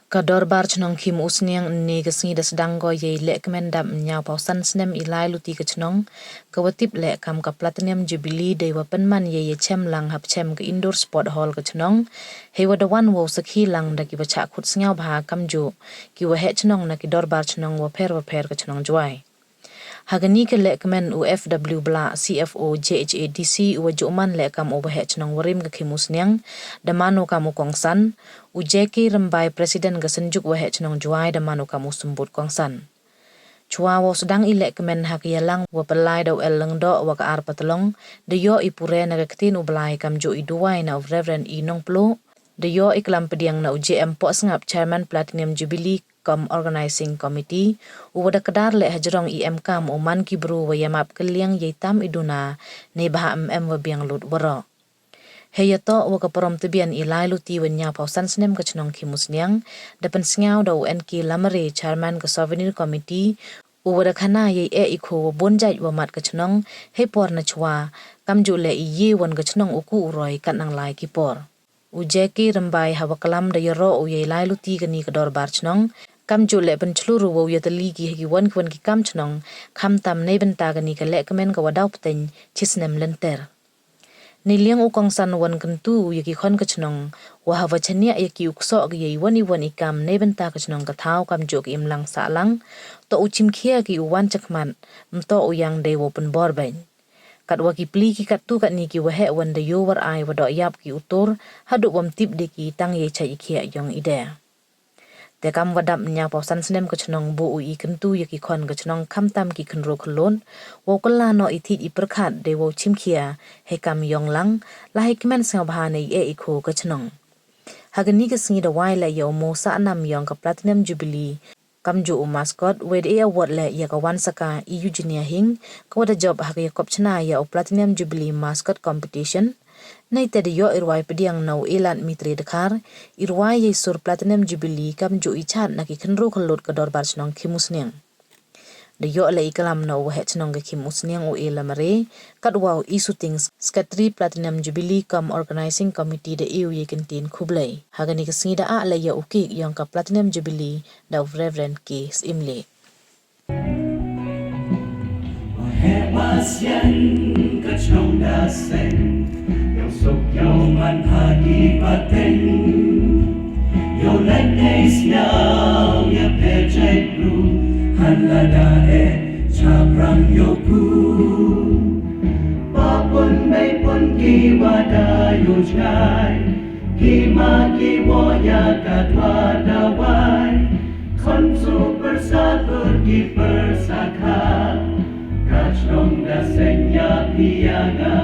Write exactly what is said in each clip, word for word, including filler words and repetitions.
Ka Dorbar Chnong Khimusniang ynne ka sngi da sdang ko yei lehkmen dap ynñiaw phaw san snem i lai luti ka chnong, ka wa tip leh kam ka Platinum Jubilee, dei wa pynman yei yachem lang hapchem ka Indoor Sport Hall ka chnong, hei wa da wan wow sakhi lang da ki wa chah khut sngewbha kamjooh ki waheh chnong na ki dorbar chnong wapher wapher ka chnong Jowai. Ha kani ka lehkmen u F W Blah, C F O J H A D C, u wa jooh man leh kam u waheh chnong warim ka Khimusniang, da man u kam u kongsan, u J K Rymbai, President ka Synjuk Waheh Chnong Jowai, da man u kam u symbud kongsan. Chwa wow sdang i lehkmen ha ka yalang wa pynlai da u L Lyngdoh wa ka R Patlong, da yoh i pure na ka ktien U Blai kamjooh i duwai na u Reverend E Nongpluh, da yoh i klam pdiang na u J M Pohsngap, Chairman Platinum Jubilee cum Organising Committee, u wa da kdar leh hajrong i emkaam u man ki bru wa yamap kylliang yei tam i duna, neibhah ym em wa biang lut waroh. Hei yatoh wa ka parom tbian i lai luti wa ynñiaw phaw san snem ka chnong Khimusniang, da pynsngew da u N K Lamare, Chairman ka Souvenir Committee, u wa da khana yei eh i kho wa boon jait wa mat ka chnong, hei por na chwa, kamjooh leh i ye wan ka chnong u ku u roi kat nang lai ki por. U J K Rymbai ha wa klam da yaroh u yei lai luti kani ka dorbar chnong, kamjooh leh pynchlur u wow yatylli ki ha ki won ki won ki kam chnong, khamtam neibynta kani ka lehkmen ka wa daw pteng chi snem lynter. Neiliang u kongsan wan kyntu u ya ki khon ka chnong, wa ha wa chaniah ya ki u ksoh ki yei won i won i kam neibynta ka chnong ka thaw kamjooh ki imlang sahlang, toh u chimkhia ki u wan chakhmat, ym toh u yang dei wow pynbor beiñ. Katwa ki pli ki kattu katni ki waheh wan da yoh warai wa doh yap ki u tur, haduh wam tip de ki tang yei chait i khiah yong i de. Te kam wa dap ynñiaw phaw san snem ka chnong, booh u i kyntu ya ki khon ka chnong khamtam ki khynroo khyllood, wow kylla noh i thied i pyrkhat dei wow chimkhia hei kam yong lang, la hei kmen sngewbha na i eh i kho ka chnong. Ha kani ka sngi da wai leh ya u Mo Sahnam yong ka Platinum Jubilee, kamjooh u mascot, wei da e award leh ya ka Wansaka i Eugenia Hing, ka wa da jop ha ka yakop chna ya u Platinum Jubilee Mascot Competition. Neite da yoh i rwai pdiang na u Elat Mitri Dkhar, i rwai yei sur Platinum Jubilee kamjooh i chaad na ki khynroo khyllood ka dorbar chnong Khimusniang. Da yoh leh i klam na u waheh chnong ka Khimusniang u A Lamare, katwa u E Suting, Secretary Platinum Jubilee cum Organising Committee, da e u yei kyntien khublei. Ha kani ka sngi da ah leh ya u cake yong ka Platinum Jubilee da u Reverend K Syiemlieh. Waheh wa sian ka chnong Daseng, yow suk yow man ha ki pateng. Yow lait nei sñiaw ya pyrchah bru, hanlada eh chaphrang yow ku. Papun beipun ki wa da yow jngai, ki ma ki wa ya ka dwa dawai. Khon su pyrsa tur ki pyrsa kha, ka chnong Daseng ya phi ya nga.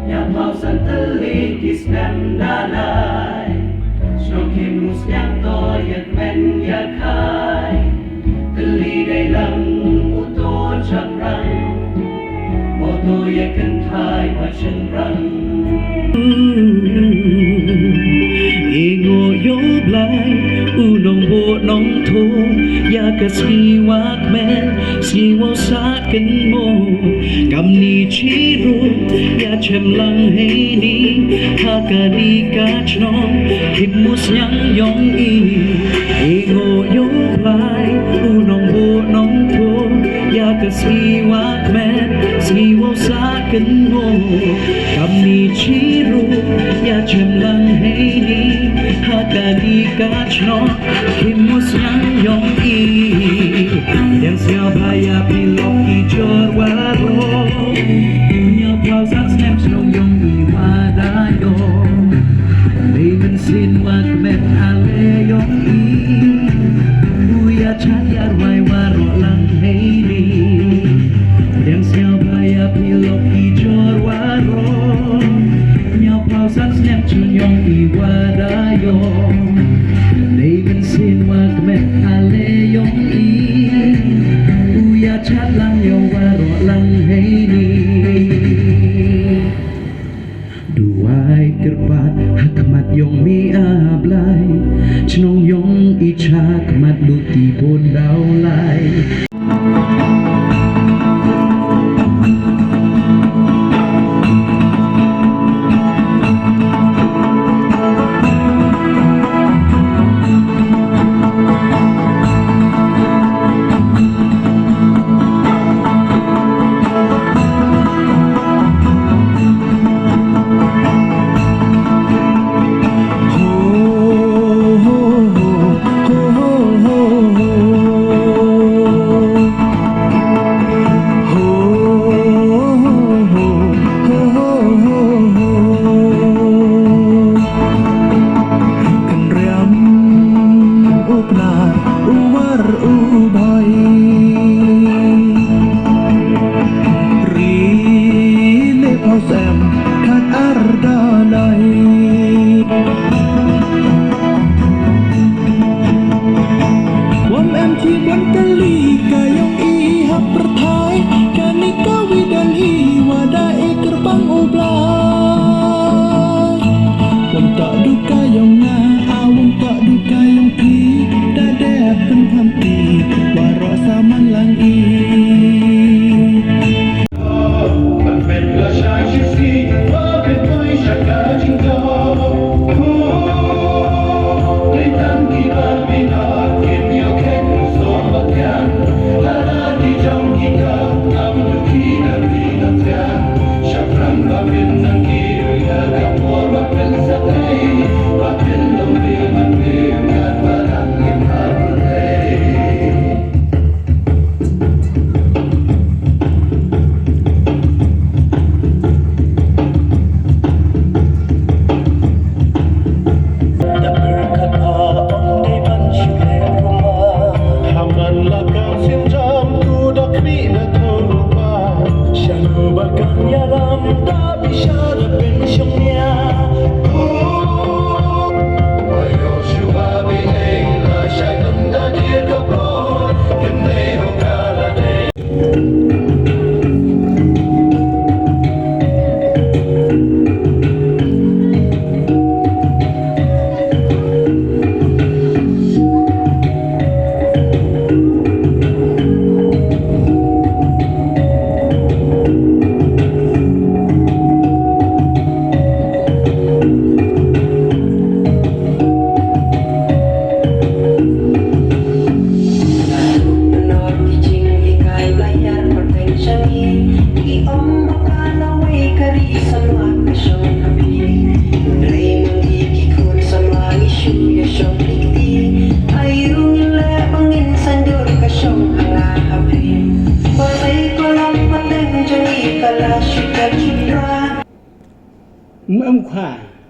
Ynñiaw phaw san tylli ki snem da lai, chnong Khimusniang toh ya kmen ya khai. Tylli dei lang u to chaphrang, mo to ya kynthai wa chynrang. Ingo yow Blai, u nongbooh nongthoh, ya ka sngi wa kmen, sngi wow sah kynmoo. Kamni chirup, ya chem lang heini, ha kani ka chnong Khimusniang yong i. Ingo yow Blai, u nongbooh nongthoh, ya ka sngi wa kmen, sngi wow sah kynmoo. Kamni chirup, ya chem lang heini, ha kani ka chnong Khimusniang yong i. Pdiang sñiawbha ya phi lok ki jor waroh. Ynñiaw phaw san snem chnong yong i wa da yoh. Dei mynsien wa kmen ale yong i. U ya chad ya rwai waroh lang heini. Pdiang sñiawbha ya phi lok ki jor waroh. Ynñiaw phaw san snem chnong yong i wa da yoh. Dei mynsien wa kmen ale yong i. U ya chad lang yow waroh lang heini. Duwai kyrpad ha khmat yong mi a Blai. Chnong yong i chakhmat lut i boon daw lai.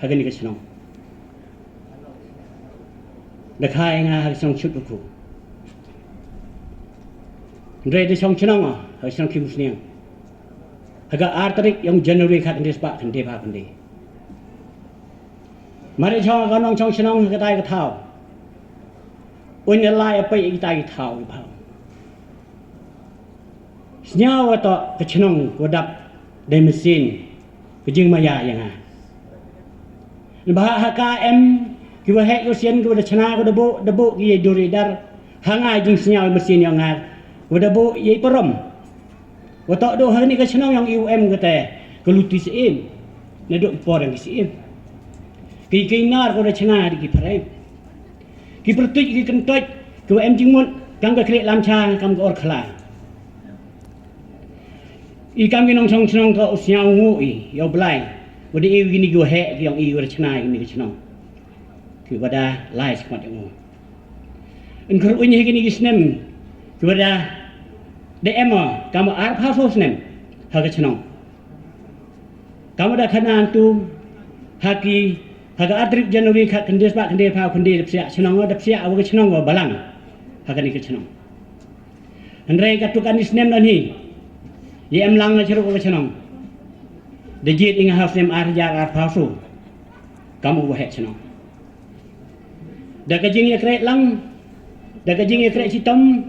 ha kani ka chnong. Da kha ya nga ha ka chnong Chutwakhu. Hynrei da chong chnong o ha ka chnong Khimusniang ha ka ar tarik yong January khat khyndai spah khyndai phaw khyndai. Mar da chong ka nongchong chnong ha katai ka thaw, u ñialai a peit ya kitai ki thaw ki phaw. Sñiaw wa toh ka chnong wa dap da i mynsiem ka jingmaya ya nga. Neibhah ha ka em ki waheh ki wasian ki wa da chna, ki wa da buh, da buh ki ya i dur i dar. Ha nga i jingsñiaw i mynsiem yong nga, ki wa da buh ya i parom. Wa toh du ha kani ka chnong yong i u em kate ka luti syiem, nadooh i por yong ki syiem. Ki, ki nar ki wa da chna da ki phareng. Ki pyrtuid ki kyntoid ki wa em jingmut kam ka khlieh lamcha, kam ka orkhla. I kam ki nongchong chnong toh u sñiaw nguh i ya u Blai wa da e kini ki waheh ki yong i wa da chna ya kani ka chnong, ki wa da lai chakhmat yong u. Yn kyrwai hi kini ki snem ki wa da, da em o kam wa ar phaw soo snem ha ka chnong. Kam wa da khana tu, ha ki, ha ka ar tarik January khat khyndai spah khyndai phaw khyndai da psiah chnong, da psiah wa ka chnong wa balang ha kani ka chnong. Hynrei katto katni snem nangi, ya em lang na chirup wa ka chnong, da jied i nga ha u snem ar hajar ar phaw soo kam u waheh chnong. Da ka jingyakreh lang, da ka jingyakreh chitom,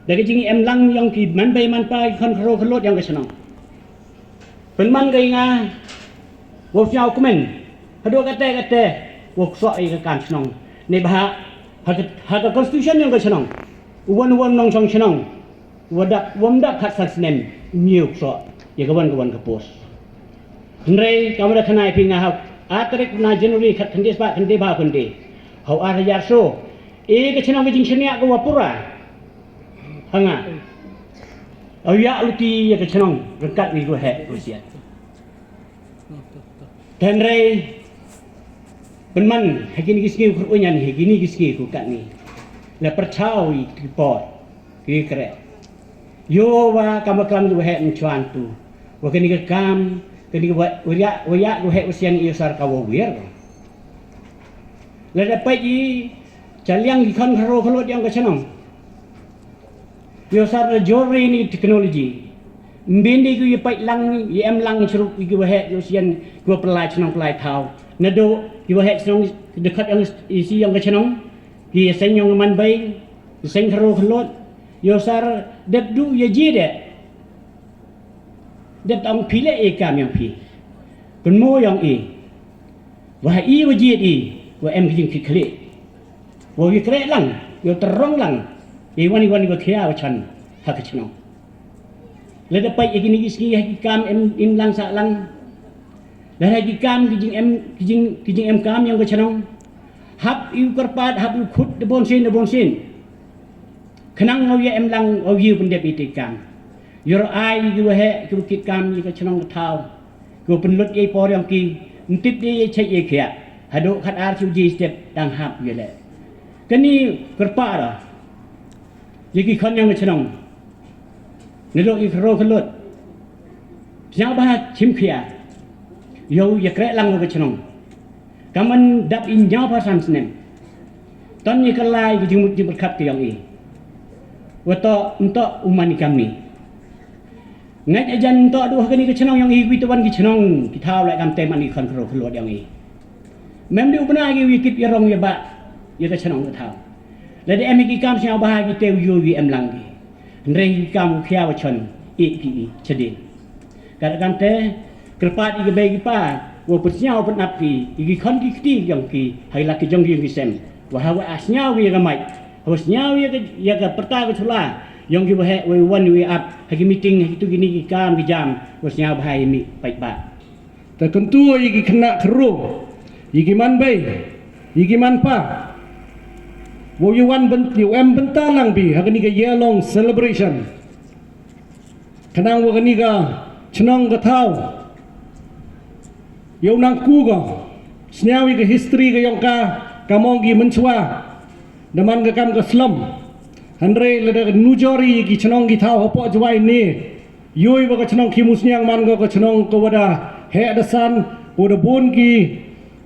da ka jingemlang yong ki manbei manpa, ki khon khynroo khyllood yong ka chnong, pynman ka ya nga wow sñiaw kmen hadooh katte katte wow ksoh ya ka kam chnong. Neibhah ha ka, ha ka constitution yong ka chnong, u wan u wan nongchong chnong wa dap, wym dap khatsan snem, ñiew ksoh ya ka wan ka wan ka post. Hynrei kam wa da khana i phi nga, ha u ar tarik na January khat khyndai spah khyndai phaw khyndai ha u ar hajar soo, e ka chnong ka jingchaniah ka wa pura ha nga. Aw ya luti ya ka chnong ryngkat wi ki waheh ki wasian. Hynrei pynman ha kini ki sngi u kyrwai ñian, ha kini ki sngi ki wa katni, la pyrchah i ki por ki kreh. Yow wa kam wa klam ki waheh mynchwa tu, wa kani ka kam, kani ka wa, wa ya, wa ya ki waheh wasian i yow sar ka wow wiar. Lada peit i cha liang ki khon khynroo khyllood yong ka chnong, yow sar da jor i ni technology. Ym bin de ki ya peit lang, ya em lang chirup ki waheh ki wasian ki wa pynlai chnong pynlai thaw. Nadooh ki waheh chnong, dkhot yong i si yong ka chnong, ki ya seng yong ka manbei, ya seng khynroo khyllood, yow sar dep du ya jied de. Dep tang phi leh i kam yong phi. Kynmoo yong i wa ha i wa jied i wa em ka jingkitkhlieh, wow yakreh lang, yow tyrong lang ya i wan i wan i wa khia wa chon ha ka chnong. Lada peit ya kini ki sngi ha ki kam em, im lang sah lang, lada ha ki kam ki jingem, ki jing, ki jingem kam yong ka chnong, hap i u kyrpad, hap i u khut da boonsien da boonsien, khnang wow ya em lang, wow ya pyndep i te kam. Yow ai ki waheh ki wa kit kam ya ka chnong ka thaw, ki wa pynlut ya i por yong ki, ym tip de ya chait ya khiah, hadooh khat ar chi baje step dang hap ya leh. Kani kyrpad ya ki khon yong ka chnong, nadooh i khynroo khyllood, sñiawbha chim khia, yow yakreh lang wa ka chnong. Kam man dap i ñiaw phaw san snem, ton i ka lai ki jingmut jingpyrkhat ki yong i, wa toh ym toh u man i kamni. Ngait ajan toh du ha kani ka chnong yong i, wi te wan ki chnong ki thaw leh, kamte man i khon khynroo khyllood yong i. Mem de u bna ki wi kit yarong yabah ya ka chnong ka thaw. Lada em hi ki kam sñiawbha ki te u yow wi em lang ki. Hynrei ki kam u khia wa chon, i ki i chadien. Kat kamte, kyrpad i ki bei ki pa, wow pynsñiaw pynap ki ya ki khon ki kti yong ki, ha i lad ki jong ki yong ki sem, wa ha wa sñiaw wi ya ka mait, ha wa sñiaw ya ka, ya ka pyrta ka chula yong ki waheh, wa wan wa ap ha ki meeting, ha kitu kini ki kam ki jam, wa sñiawbha i mih paidbah. Te kyntu ya ki khynnah khynroo, ya ki manbei, ya ki manpa, wow ya wan byn, yow em bynta lang phi ha kani ka year long celebration, khnang wa kani ka chnong ka thaw yow nang ku ko, sñiaw ya ka history ka yong ka, kam ong ki mynchwa da man ka kam ka slum. Hynrei lada nujor i ya ki chnong ki thaw hapoh Jowai ne, yow i wa ka chnong Khimusniang man ko ka chnong ka wa da heh da san, wa da boon ki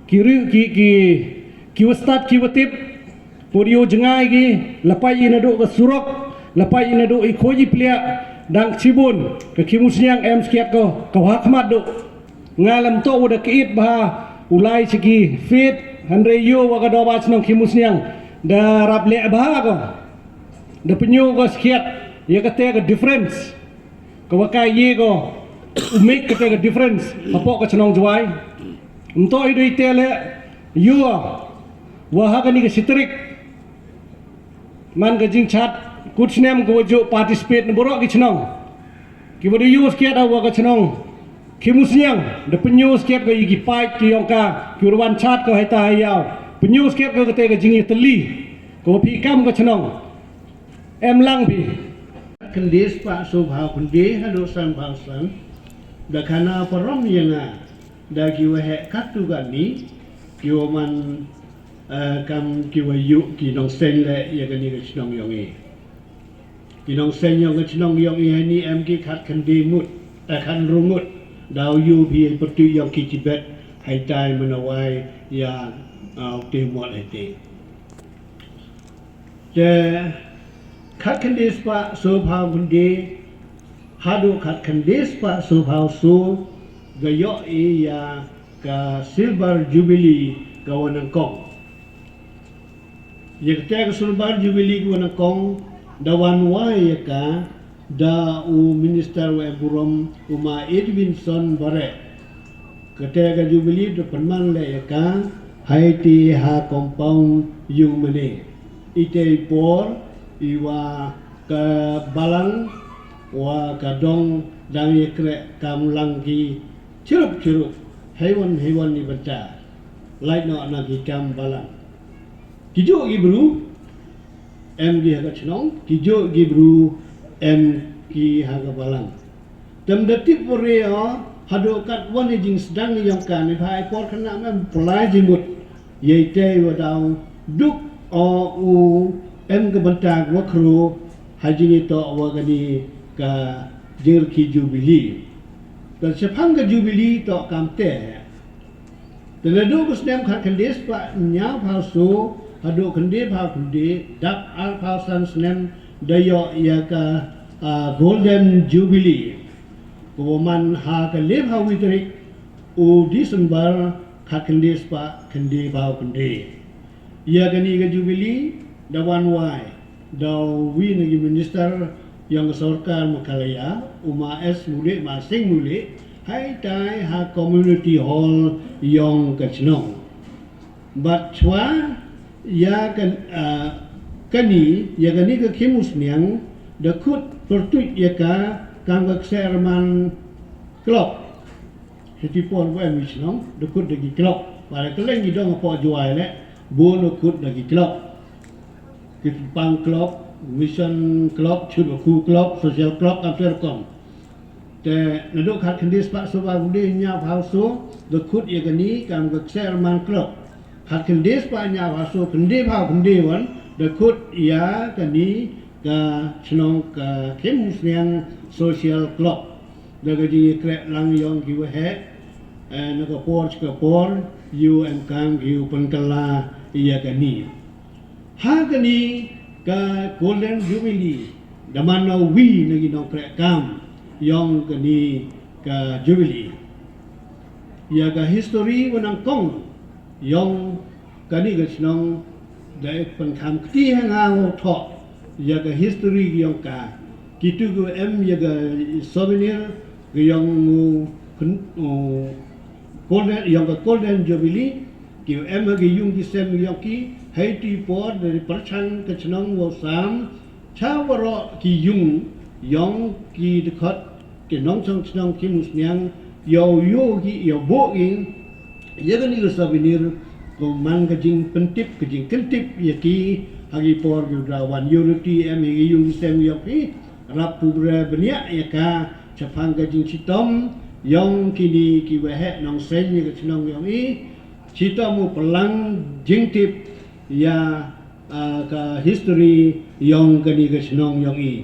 Ki ri, ki, ki, ki wa stad, ki wa tip, por yow jngai ki, la pait i nadooh ka surok, la pait i nadooh i khooid i pliah, dang chibun, ka Khimusniang em skiat ko, ka wa khmat dooh. Nga lam toh u da kiit bha, u lai chi ki feet, hynrei yow wa ka dorbar chnong Khimusniang, da rap leh bha ko. Da pynyoh ko skiat, ya kate ka difference. Ka wa ka ye ko, u make kate ka difference, hapoh ka chnong Jwai. Ym toh i dei te le, yow, wa ha kani ka sitrik. Man ka jingchat, kut snem ka wa ju participate na baroh ki chnong. Ki wa da yoh skiat ha wa ka chnong Khimusniang, da pynyoh skiat ko ya ki pait ki yong ka, ki wa da wan chat ko hei ta hei yaw. Pynyoh skiat ko kate ka jingyatylli, ka wa phi kam ka chnong. Em lang phi. Khyndai spah soo phaw khyndai hadooh san phaw san, da khana parom ya nga, da ki waheh kattu katni, ki wa man, eh, kam ki wa yoh ki nongseng le ya kani ka chnong yong i. Ki nongseng yong ka chnong yong i hani em ki khatkhyndai ngut, eh, khatroo ngut, daw yoh phi pyrtuit yong ki chibet, hei tai mynawai ya, ah, u te mot hei te. Te khatkhyndai spah soo phaw khyndai, hadooh khatkhyndai spah soo phaw soo, ka yoh i ya ka Silver Jubilee ka wa nyngkong. Ya kate ka Silver Jubilee ka wa nyngkong, da wan wai ya ka, da u Minister wa em burom, u Ma Edwinson Bareh. Kate ka Jubilee da pynman le ya ka, hei te ha compound yung mane. Ite i por, i wa ka balang, wa ka dong dang ya kreh kam lang ki chirup chirup, heiwan heiwan i bynta. Lait noh na ki kam balang. Ki jooh ki bru, em ki ha ka chnong, ki jooh ki bru, em ki ha ka balang. Te ym da tip wa re o, hadooh katwon i jingsdang yong ka, neibhah i por khynnah em pynlai jingmut. Yei te wa daw duk o u em ka bynta wa khroo, ha jingyatoh wa kani ka jingrkhie Jubilee. Te chaphang ka Jubilee toh kamte. Te nadooh ka snem khatkhyndai spah ynñiaw phaw soo, hadooh khyndai phaw khyndai, dap ar phaw san snem, da yoh ya ka, ah, Golden Jubilee. Ka wa man ha ka le phaw wi tarik u December, khatkhyndai spah khyndai phaw khyndai. Ya kani ka Jubilee, da wan wai, da wi na ki Minister yong ka sorkar Meghalaya, u Ma S Mulieh, Ma Sing Mulieh, hei tai ha Community Hall yong ka chnong. Bad chwa, ya kan, ah, kani, ya kani ka Khimusniang, da khut pyrtuit ya ka, kam ka Ksehreman Club. Hiti por wa em i chnong, da khut da ki club. Wa da kylleng ki dong hapoh Jowai le, bun da khut da ki club. Ki Pang Club, Mission Club, Chut Bakhu Club, Social Club, kam te rukom. Te nadooh khatkhyndai spah soo phaw khyndai ynñiaw phaw soo, da khut ya kani, kam ka Ksehreman Club. Khatkhyndai spah ynñiaw phaw soo, khyndai phaw khyndai wan, da khut ya kani, ka chnong ka Khimusniang Social Club. Da ka jingyakreh lang yong ki waheh, eh, na ka por cha ka por, yow em kam ki u pynkylla ya kani. Ha kani ka Golden Jubilee, da man na wi na ki nongkreh kam yong kani ka Jubilee. Ya ka history wa nyngkong yong kani ka chnong, da pynkham kti ha nga wow thoh ya ka history yong ka. Kitu ki em ya ka souvenir ka yong u, u Golden, yong ka Golden Jubilee, ki em ha ki yung ki sem yong ki, hei tu i por da pyrchang ka chnong wow sam, cha waroh ki yung yong ki dkhot, ki nongchong chnong Khimusniang, yow yoh ki, yow booh ki ya kani ka souvenir, ka man ka jingpyntip, ka jingkyntip ya ki, ha ki por ki da wan, yow da ti em ha ki yung ki sem yong ki, rap pura bniah ya ka, chaphang ka jingchitom yong kini ki waheh nongseng ya ka chnong yong i, chitom u pynlang jingtip ya, ah, ka history yong kani ka chnong yong i.